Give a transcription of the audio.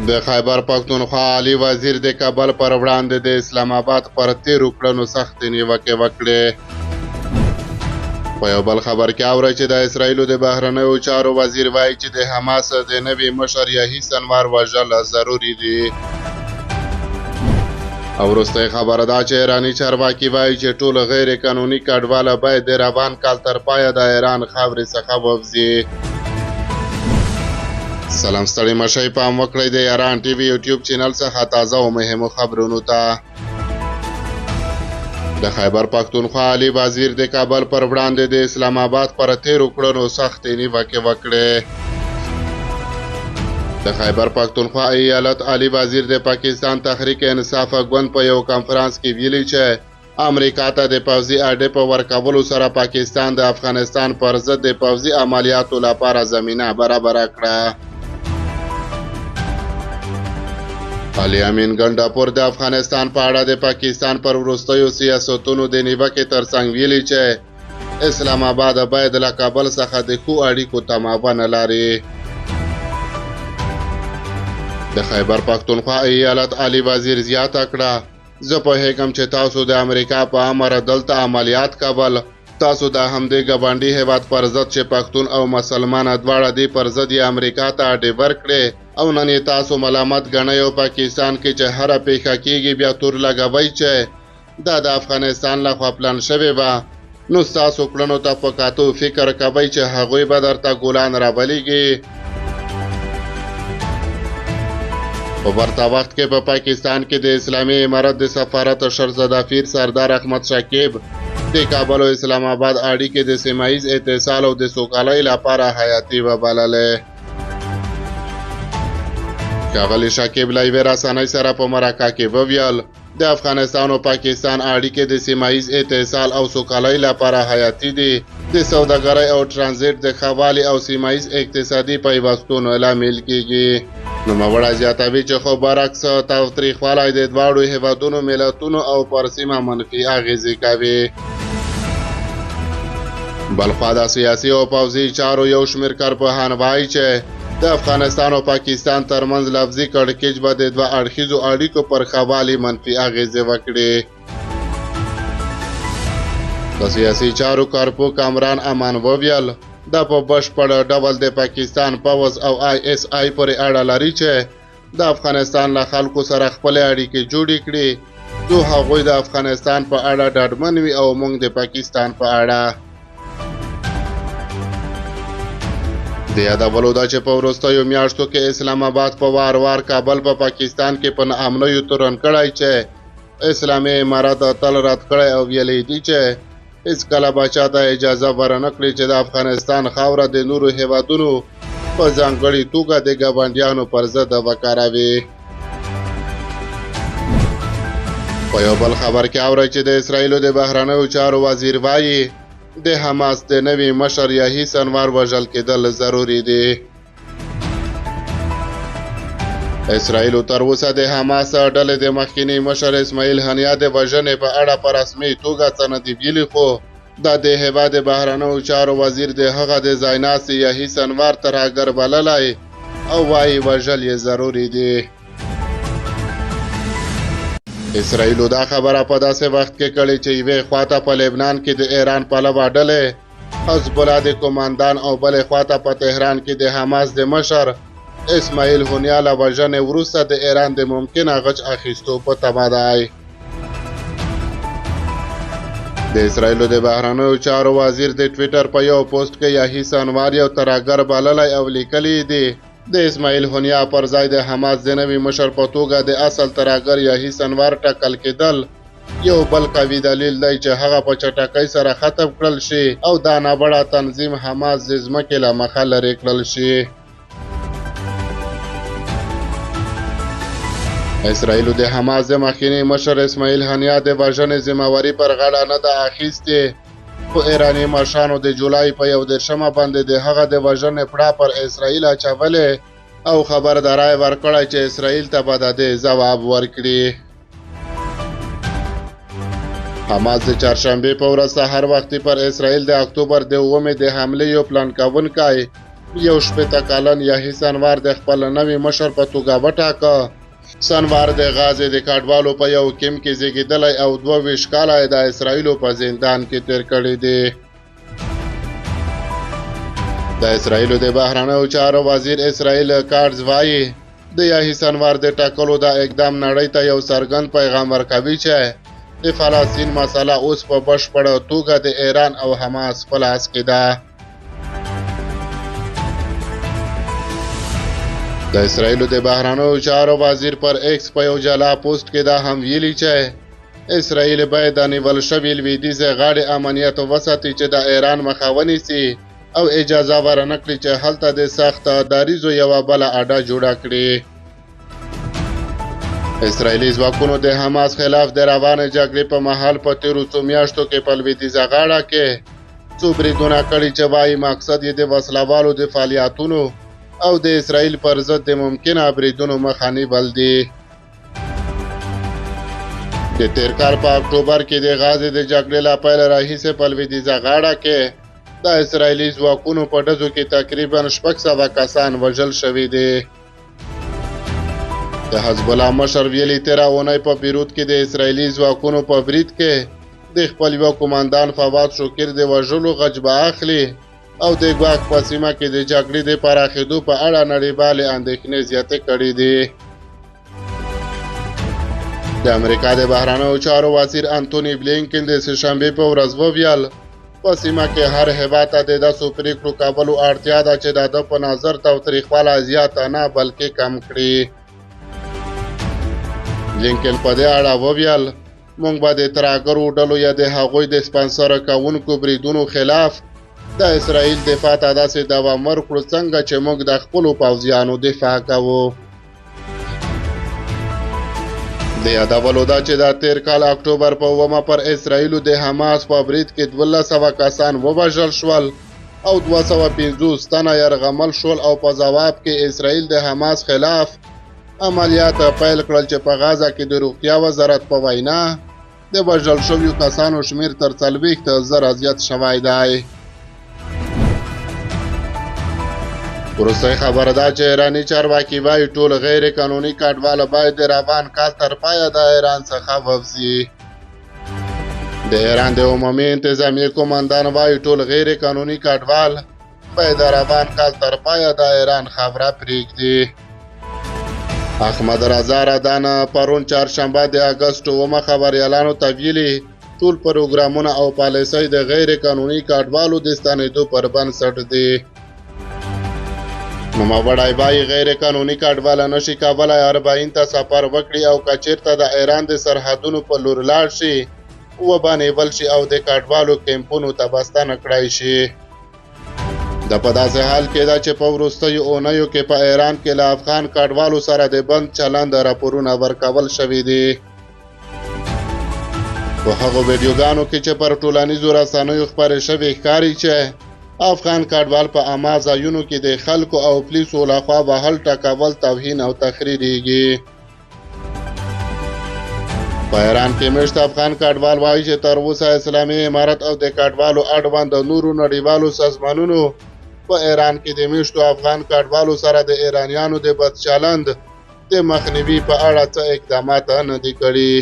د خیبر پښتونخوا اعلي وزیر د کابل پر وړاندې د اسلام آباد پر تېرو کړنو سختې نیوکې وکړې. په یو بل خبر کې اورئ چې د اسراییلو د بهرنیو چارو وزیر وایي چې د حماس د نوي مشر یحیی سنوار وژل ضروري دي. او وروستۍ خبره دا چې ایراني چارواکي وایي چې ټول غیر قانوني کډوال باید د روان کال تر پایه د ایران خاورې څخه ووځي. سلام، ستړي مشئ، پام وکړئ د ایران ټي وي یوټیوب چینل څخه تازه او مهمو خبرونو ته. د خیبر پښتونخوا اعلي وزیر د کابل پر وړاندې د اسلام آباد پر تېرو کړنو سختې نیوکې وکړې. د خیبر پښتونخوا ایالت اعلي وزیر د پاکستان تحریک انصاف ګوند په یو کانفرانس کې ویلي چې امریکا ته د پوځي اډې په ورکولو سره پاکستان د افغانستان پر ضد د پوځي عملیاتو لپاره زمینه برابره کړه. علي امین ګنډاپور د افغانستان په اړه د پاکستان پر وروستیو سیاستونو د نیوکې ترڅنګ ویلي چې اسلام آباد باید له کابل څخه د ښو اړیکو تمه ونه لري. د خیبر پښتونخوا ایالت علي وزیر زیاته کړه، زه پوهېږم چې تاسو د امریکا په امر دلته عملیات کول، تاسو د همدې ګاونډي هېواد پر ضد چې پښتون او مسلمان دواړه دي پر ضد یې امریکا ته اډې ورکړې او نن یې تاسو ملامت ګڼئ او پاکستان کې چې هره پېښه کېږي بیا تور لګوئ چې دا د افغانستان لخوا پلان شوې وه، نو ستاسو کړنو ته په کتو فکر کوئ چې هغوی به درته ګلان راولېږي. په ورته وخت کې په پاکستان کې د اسلامي امارت د سفارت شرزدافیر سردار احمد شکیب د کابل او اسلام آباد اړیکې د سیمه ییز اتصال او د سوکالۍ لپاره حیاتي وبللې. ښاغلي شکیب له یوې رسنۍ سره په مرکه کې وویل، د افغانستان او پاکستان اړیکې د سیمه ییز اتصال او سوکالۍ لپاره حیاتي دي، د سوداګرۍ او ترانزیټ د ښه والي او سیمه ییز اقتصادي پیوستون لامل کیږي. نوموړی زیاتوي چې خو برعکس تاوتریخوالی د دواړو هېوادونو ملتونو او پر سیمه منفي اغېزې کوي. بلخوا د سیاسي او پوځي چارو یو شمېر کارپوهان وایي چې د افغانستان او پاکستان ترمنځ لفظي کړکېچ به د دوه اړخیزو اړیکو پر ښه والي منفي اغېزې وکړي. د سیاسي چارو کارپوه کامران امان وویل، دا په بشپړ ډول د پاکستان پوځ او آی اس آی پورې اړه لري چې د افغانستان له خلکو سره خپلې اړیکې جوړې کړي، څو هغوی د افغانستان په اړه ډاډمن وي او موږ د پاکستان په اړه. د یادولو ده چې په وروستیو میاشتو کې اسلام آباد په وار وار کابل په پاکستان کې په ناامنیو تورن کړی چې اسلامي امارت تل رد کړی او ویلي دي چې هیڅکله به چاته اجازه ورنه کړي چې د افغانستان خاوره د نورو هېوادونو په ځانګړي توګه د ګاونډیانو پر ضد وکاروي. په یو بل خبر کې اورئ چې د اسراییلو د بهرنیو چارو وزیر وایي د حماس د نوي مشر یحیی سنوار وژل کېدل ضروري دي. اسراییلو تر اوسه د حماس ډلې د مخکیني مشر اسماعیل هنیا د وژنې په اړه په رسمي توګه څه نه دي ویلي، خو د دې هېواد د بهرنیو چارو وزیر د هغه د ځایناستي یحیی سنوار ترهګر بللی او وایي وژل یې ضروري دي. اسراییلو دا خبره په داسې وخت کې کړې چې یوې خواته په لبنان کې د ایران پلوه ډلې حزب الله د قوماندان او بلې خواته په تهران کې د حماس د مشر اسماعیل هنیا له وژنې وروسته د ایران د ممکنه غچ اخیستو په تمه دی. د اسراییلو د بهرنیو چارو وزیر د ټویټر په یو پوسټ کې یحیی سنوار یو ترهګر بللی او لیکلي یې دي، د اسماعیل هنیا پر ځای د حماس د نوي مشر په توګه د اصل ترهګر یحیی سنوار ټاکل کېدل یو بل قوي دلیل دی چې هغه په چټکۍ سره ختم کړل شي او دا ناوړه تنظیم حماس د ځمکې له مخه لرې کړل شي. اسراییلو د حماس د مخکیني مشر اسماعیل هنیا د وژنې ذمهواري پر غاړه نه ده اخیستې، خو ایراني مشرانو د جولای په 31مه باندې د هغه د وژنې پړه پر اسراییل اچولې او خبرداری ورکړی چې اسراییل ته به د دې ځواب ورکړي. حماس د چهارشنبې په ورځ سهار وختي پر اسراییل د اکتوبر د 7مې د حملې یو پلان کوونکی 61 کلن یحیی سنوار د خپل نوي مشر په توګه وټاکه. سنوار د غزې د کډوالو په یو کیمپ کې زیږېدلی او 22 کاله یې د اسرائیلو په زندان کې تېر کړی دی. د اسرائیلو د بهرنیو چارو وزیر اسرائیل کاټز وایي، د یحیی سنوار د ټاکلو دا اقدام نړۍ ته یو څرګند پیغام ورکوي چې د فلسطین مسله اوس په بشپړه توګه د ایران او حماس په لاس کې ده. د اسرائیلو د بهرنیو چارو وزیر پر ایکس په یو جلا پوسټ کې دا هم ویلي چې اسرائیل باید د نیول شوې لویدیځې غاړې امنیت وساتي چې د ایران مخه ونیسي او اجازه ورنه کړي چې هلته د سخت دریځو یوه بله اډه جوړه کړي. اسرائیلي ځواکونو د حماس خلاف د روانې جګړې په مهال په تېرو څو میاشتو کې په لویدیځه غاړه کې څو بریدونه کړي چې وایي مقصد یې د وسلهوالو د فعالیتونو او د اسرائیل پر ضد د ممکنه بریدونو مخه نیول دي. د تېر کال په اکټوبر کې د غزې د جګړې له پیله راهیسې په لویدیځه غاړه کې د اسرائیلي ځواکونو په ډزو کې تقریبا 600 کسان وژل شوي دي. د حزب الله مشر ویلي، تېره اونۍ په بیروت کې د اسرائیلي ځواکونو په برید کې د خپل یوه قومندان فواد شکر د وژلو غچ به اخلي او د ګواښ په سیمه کې د جګړې د پراخېدو په اړه نړیوالې اندېښنې زیاتې کړې دي. د امریکا د بهرنیو چارو وزیر انتوني بلینکن د سې شنبې په ورځ وویل، په سیمه کې هر هېواد ته د داسو پرېکړو کولو اړتیا ده چې د ده په نظر تاوتریخوالی زیاته نه بلکې کم کړي. بلینکن په دې اړه وویل، موږ به د ترهګرو ډلو یا د هغوی د سپانسر کوونکو بریدونو خلاف د اسرائیل دفاع ته داسې دوام ورکړو څنګه چې موږ د خپلو پوځیانو دفاع کوو. د یادولو ده چې د تېر کال اکټوبر په 7 پر اسرائیلو د حماس په برید کې 1200 کسان ووژل شول او 250 تنه یرغمل شول او په ځواب کې اسرائیل د حماس خلاف عملیات پیل کړل چې په غزه کې د روغتیا وزارت په وینا د وژل شویو کسانو شمېر تر 40,000 زیات شوی دی. وروستۍ خبره ده چې ایراني چارواکي وایي ټول غیر قانوني کډوال باید د روان کال تر پایه د ایران څخه ووځي. د ایران د عمومي انتظامیې قومندان وایي ټول غیر قانوني کډوال باید د روان کال تر پایه د ایران خاوره پرېږدي. احمد رضا رادان پرون چهارشنبه د اګست 7 خبریالانو ته ویلي، ټول پروګرامونه او پالیسۍ د غیر قانوني کډوالو د ستنېدو پر بنسټ دي. نوموړی وایي غیر قانوني کډوال نشي کولی 40 ته سفر وکړي او که چیرته د ایران د سرحدونو په لور لاړ شي وبه نیول شي او د کډوالو کیمپونو ته به ستانه کړای شي. دا په داسې حال کې ده چې په وروستیو اونیو کې په ایران کې له افغان کډوالو سره د بند چلند راپورونه ورکول شوي دي. په هغو ویډیوګانو کې چې پر ټولنیزو رسنیو خپرې شوې ښکاري چې افغان کډوال په عامه ځایونو کې د خلکو او پولیسو لخوا وهل ټکول، توهین او تخریبیږي. په ایران کې مېشت افغان کډوال وایي چې تر اوسه اسلامي امارت او د کډوالو اړوند نورو نړیوالو سازمانونو په ایران کې د مېشتو افغان کډوالو سره د ایرانیانو د بد چلند د مخنیوي په اړه څه اقدامات نه دي کړي.